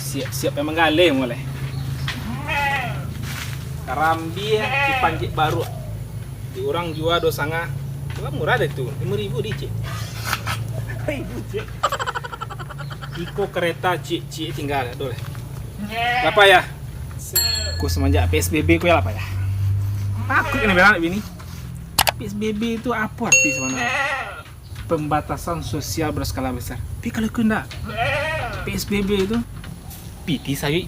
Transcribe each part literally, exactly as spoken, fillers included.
Siap-siap pai manggaleh mulai. Karambia dipanjek baruak. Di urang jua duo sangah. Jua murah deh tu, limo ribu dicek. Ribu, Cik. Iko kareta ciek-ciek tingga dak doh leh. Lapeh, yah. Ko samanjak P S B B ko, yah, lapeh, yah. Takuik kena bela bini. P S B B tu apo arti sabananyo? Pembatasan sosial berskala besar. Tapi kalau ko ndak, P S B B tu, pitih sayuik,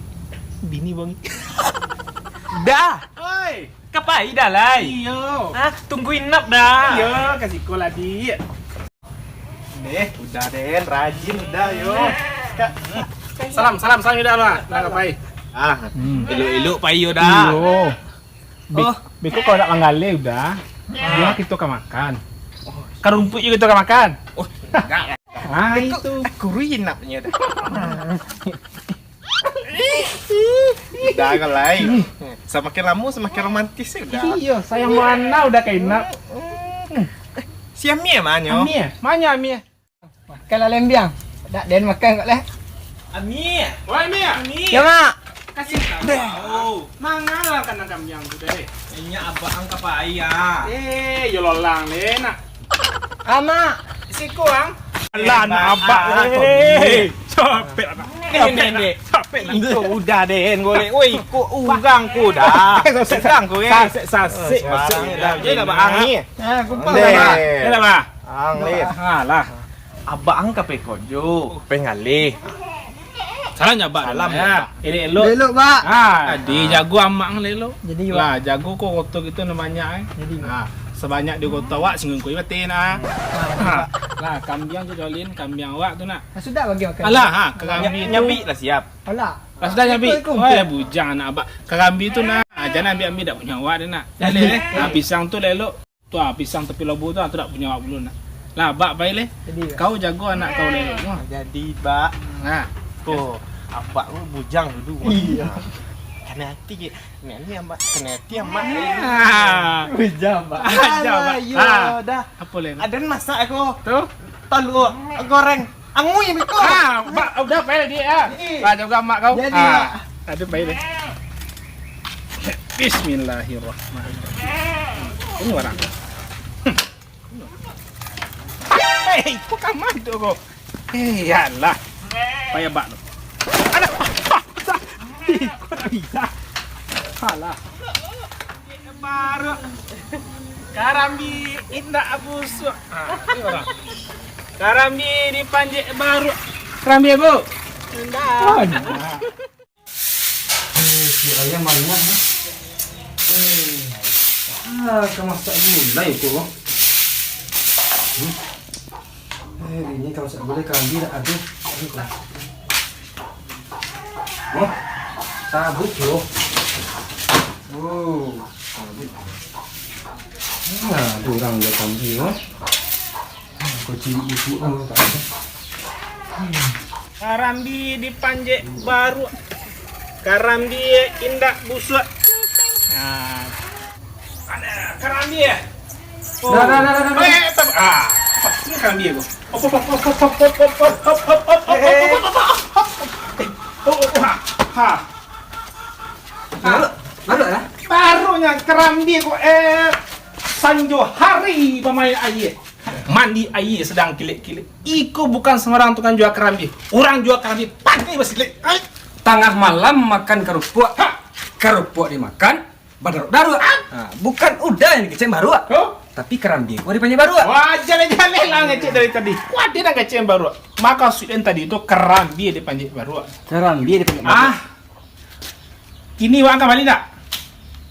bini bongi. Dah. Oi. Ka pai dah lai? Iyo. Hah? Tunggu inap dah. Iyo, ka siko lah, Dik. Deh, udah, Den, rajin udah, yo. Kak. Salam, salam, salam, udah lah. Lah, ka pai? Ah, hmm, elok-elok pai yo dah. Iyo. Be-, oh, beko kalau nak manggaleh udah, ah, kito ka makan. Oh. Ka rumpuik juo kito ka makan. Oh, enggak. Ah, beko itu. Kurui inapnyo dah. Udah, kan, lai. Hmm. Samakin lamo, samakin romantis, ya, udah. Iyo, sayang bana udah ka inap. Hmm. Si Amie ma nyo? Amie, ma nyo Amie? Makan lah, Lembiang. Dak, Den makan kok lah. Amie. Wah, Amie. Amie. Ya, Mak. Kasih tahu. Mangalah kandang kambiang tu, deh. Inyo abak ang ka pai, ah. Eh, yo lolang, deh, nak. Amak. Siko, ang. Lah, nak abak, eh, eh. Capek lah, nak. Dek, dek, dek. Capek lah. Iko udah, deh, golek. Oi, iko urang ko dah. Sasek, urang ko, eh. Sasek, sasek. Sembarang dah. Jadi nak abak ang ni. Ah, kumpul dah, Mak. Deh. Dah, Mak. Ang, Lin. Ah, lah. Abak ang ka pai ko jo? Pai ngaleh. Salam jo abak. Salam, ya. Elok-elok. Elok, Bak. Ha, jadi jago amak ang elok. Jadi, Bak. Lah, jago ko koto kito nan banyak, eh. Jadi, Bak. Ha, sabanyak di koto awak, singgung ko bateh nak. Ha, lah, kambiang tu, Jolin, kambiang awak tu nak. Ah, sudah bagi makan. Alah, ha, karambia tu. Nyabik lah siap. Alah. Lah, sudah nyabik. Oi, bujang anak abak. Karambia tu nak. Ha, jan ambiak-ambiak dak punyo awak deh nak. Jaleh, eh. Ha, pisang tu lah elok. Tu ah, pisang tapi lobo tu ah, tu dak punyo awak pulo nak. Lah, abak pai leh. Jadi, Bak. Kau jago anak kau leh. Wah. Jadi, Bak. Nah. Ko, abak ko bujang dulu, Bak. Iyo. Kanai ati, kanai ati, Amak. Kanai ati, Amak. Ah. Bujang, Bak. Alah, Bak. Iyo, ah, dah. Apo leh, nak? Aden masak ko. Tu? Talu goreng. Angui beko. Ah, Bak, udah pai leh, ah. Eh. Lah, jago amak kau. Jadi, ah. Bak. Aduh, pai leh. Bismillahirrahmanirrahim. Ini orang. Hei, kok kamar tu kok? Eh, yalah. Payah bak tu. Alah. Kok tak bisa? Alah. Baruak. Karambia indak busuak. Ah, ini orang. Karambia dipanjek baruak. Karambia, Bu. Indak. Oh, indak. Eh, si ayam banyak, eh. Eh. Ah, ka masak gulai ko, Bang. Hmm. Eh, ini ka masak gulai, karambia dak ado. Aduh, Bang. Oh, sabut, yo. Oh, sabut. Ah, ado urang jual karambia, yo. Karambia dipanjek baruak. Karambia indak busuak. Nah. Karambia. Oh. Dah, dah, dah, dah, dah. Eh, eh, ah, ini karambia ko. Op, op, op. Eh, eh. Oh, oh, ha, ha. Baruak, baruak lah. Baruaknyo karambia ko, eh, sanjo hari bamain aia. Mandi aia sadang kilek-kilek. Iko bukan sambarang tukang jua karambia. Urang jua karambia pandai basilek. Ai. Tangah malam makan karupuak. Ha. Karupuak dimakan, badaruak-daruak. Ha, bukan uda nan dikecek baruak. Huh? Tapi karambia ko dipanjek baruak. Wah, jaleh-jaleh lah ngecek dari tadi. Ko ado nan kecek baruak. Makasuik den tadi tu karambia dipanjek baruak. Karambia dipanjek baruak. Ah. Kini wak ka bali ndak?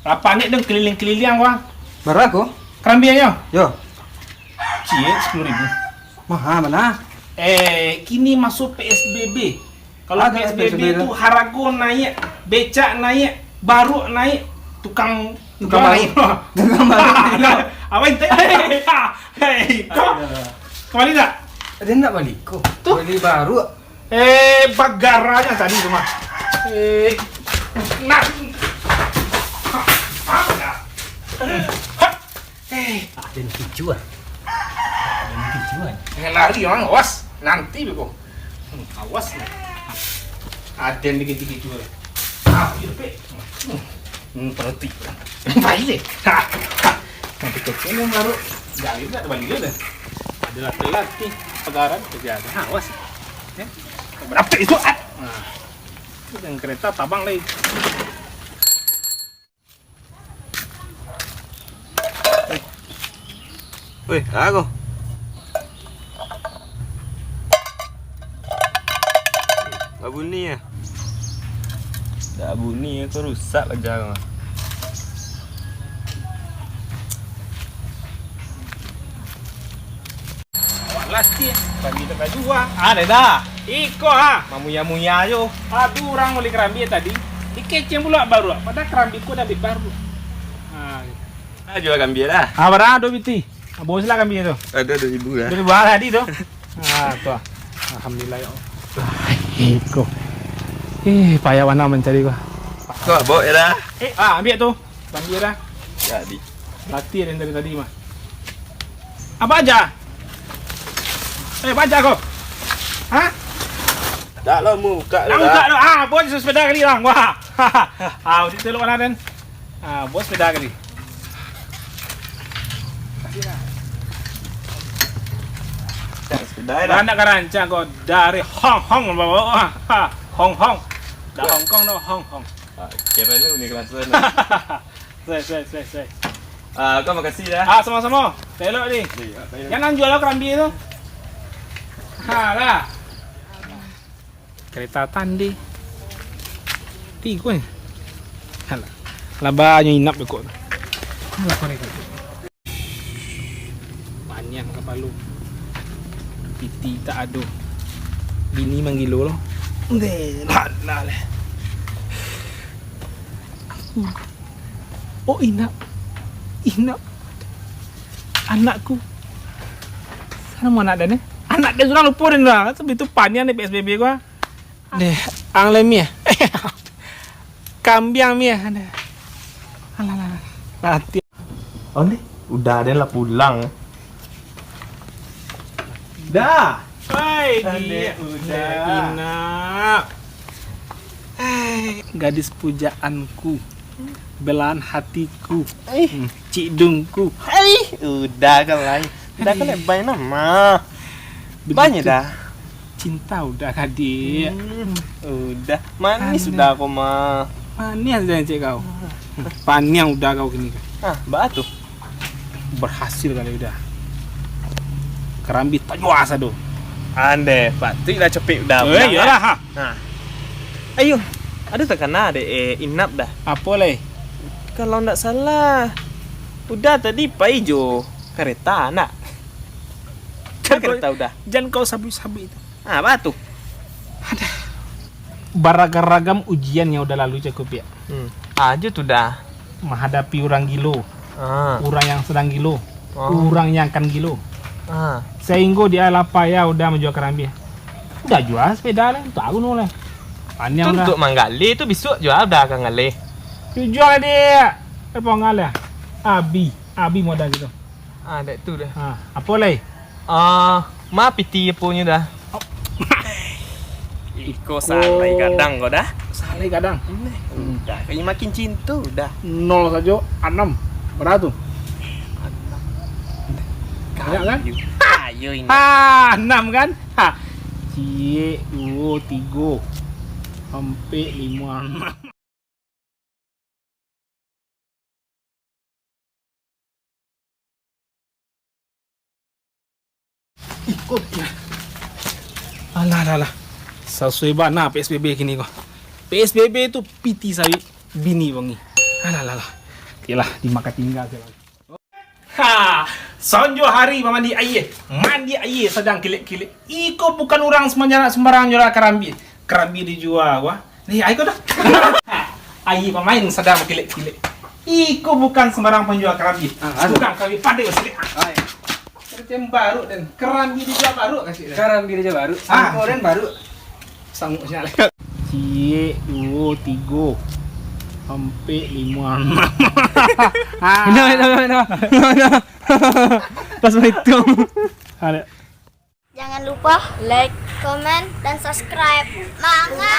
Lapan dek dong keliling-keliling wak. Bara ko? Karambianyo? Yo. Ciek, sapuluah ribu. Maha bana. Eh, kini maso P S B B. Kalau P S B B tu harago naiak, becak naiak, baruak naiak, tukang, tukang baruak. Tukang baruak. Apo itu? Hei, kau. Ka bali ndak? Ado ndak bali ko? Tu. Bali baruak. Eh, bagaranyo tadi tu mah. Eh, nak. Eh, ado nan tujuan. Ado nan tujuan. Eh, lari, Mang. Awas. Nanti beko. Hmm, awas ni. Aden dikit-dikit juo. Ah, iyo, Pik. Hmm, perhati. Baik deh. Ha, ha. Nanti kecil yang baru. Jadi tak ada balik deh. Ada laki-laki, pagaran, kerja ada. Ha, awas. Ya. Berapa itu? Ah. Nah. Itu yang kereta tabang lagi. Weh, apo ko? Ndak bunyi ah. Ndak bunyi ko, rusak aja ko. Walah, Cik, karambia tu ka jua. Ah, dah, dah. Iko, ha. Mamuya-muya jo. Aduh, urang bali karambia tadi. Dikecekan pulo baru. Padahal karambia ko dah ambiak baru. Ha. Ah, jua karambia dah. Ah, bara ado, Biti? Ah, bos lah karambia tu. Ado duo ribu lah. Duo ribu lah tadi tu. Ah, tu. Alhamdulillah, ya Allah. Ah, iko. Eh, payah bana mancari ko. Ko, baok yo dah. Eh, ah, ambiak tu. Karambia dah. Jadi. Latih dari tadi mah. Apo aja? Eh, apo aja ko? Hah? Dak lo, mukak. Dak lo, mukak dah. Ah, bos, sepeda kali lah. Wah. Ah, udah telok lah, Den. Ah, bos, sepeda kali. Sepeda dah. Anak karancang ko dari Hong Hong, bawa. Ha, Hong Hong. Dah Hong Kong no, Hong Hong. Ah, keren lu ni kelas tu. Sai, sai, sai, sai. Ah, ko makasih dah. Ah, samo-samo. Telok ni. Iyo, telok. Jan juo lo karambia tu. Ha, lah. Kereta tandai. Tigo ni. Alah. Lah banyak inap dek ko. Alah, korek. Paniang kapalo. Piti tak ado. Bini manggilo lo. Ndeh, lah, lah, lah. Oh, inap. Inap. Anakku. Samo anak den, eh? Anak den surang lupo den lah. Sabitu paniang den P S B B ko, ah. Deh, ang lai mie. Kambiang mie. Alah, alah, alah. Mati. Oh, ni, udah den lah pulang. Dah. Hai, Andek, dia. Udah. Inap. Hai, gadis pujaanku. Belahan hatiku. Ai. Hmm, Cik Dungku. Hai, udah kan lai. Udah kan lai, bae nama. Banyak dah. Cinta udah, Kadik. Hmm, udah. Manis udah kau mah. Manis dah, cek kau. Paniang udah kau kini kan. Ah, baa tu. Berhasil kali udah. Karambia tajua sado. Andeh, patuiklah capek udah. Eh, pulang, iyolah, eh. Ha. Ayo, ado takana dek, eh, Inap dah. Apo lai? Kalau ndak salah, udah tadi pai jo kareta, ndak? Kan kareta udah. Jan kau sabuik-sabuik itu. Ah, apa tu? Aduh. Baragam-ragam ujian yang udah lalu, Cako Piak. Hmm. Aja tu dah. Menghadapi urang gilo. Ah. Urang yang sedang gilo. Ah. Urang yang akan gilo. Ah. Sehinggo dia lah payah udah manjua karambia. Udah jua sepeda lah, tahu no lah. Paniang tu dah. Untuk manggaleh tu bisuak jua udah ka ngaleh. Jujur lah, Dik. Eh, pongal lah. Abi, abi modal gitu. Ah, dek tu dah. Ha, apo lai? Ah, ma piti aponyo dah? Iko salai gadang ko dah. Salai gadang. Neh, udah, kayaknya makin cinta dah. Nol sajo, anam. Bara tu? Anam. Banyak kan? Kayo. Kayo ini. Ah, anam kan? Ha. Ciek, duo, tigo, ampek, limo, anam. Ih, kok, ya. Alah, alah, alah. Sasuai bana P S B B kini ko. P S B B tu piti sawit, bini bongi. Alah, alah, alah. Oke lah, dimakan tinggal se lah. Ha, sanjo hari mamandi aia. Mandi aia sadang kilek-kilek. Iko bukan urang sembarangan, sembarangan jual karambia. Karambia dijua, wah. Ni, aia ko dah. Aia pamain sadang bakilek-kilek. Iko bukan sembarang panjua karambia. Ah, aduh. Tukang karambia pandai basilik. Ai. Kereta yang baru dan karambia dijua baru kasih dah. Karambia dijua baru. Ah. Sangko dan baru. Sanggup siap. Ciek, duo, tigo, ampek, limo, anam. Ah. Benar, benar, benar, benar. Pas menghitung. Ada. Jangan lupa like, komen, dan subscribe. Mangga.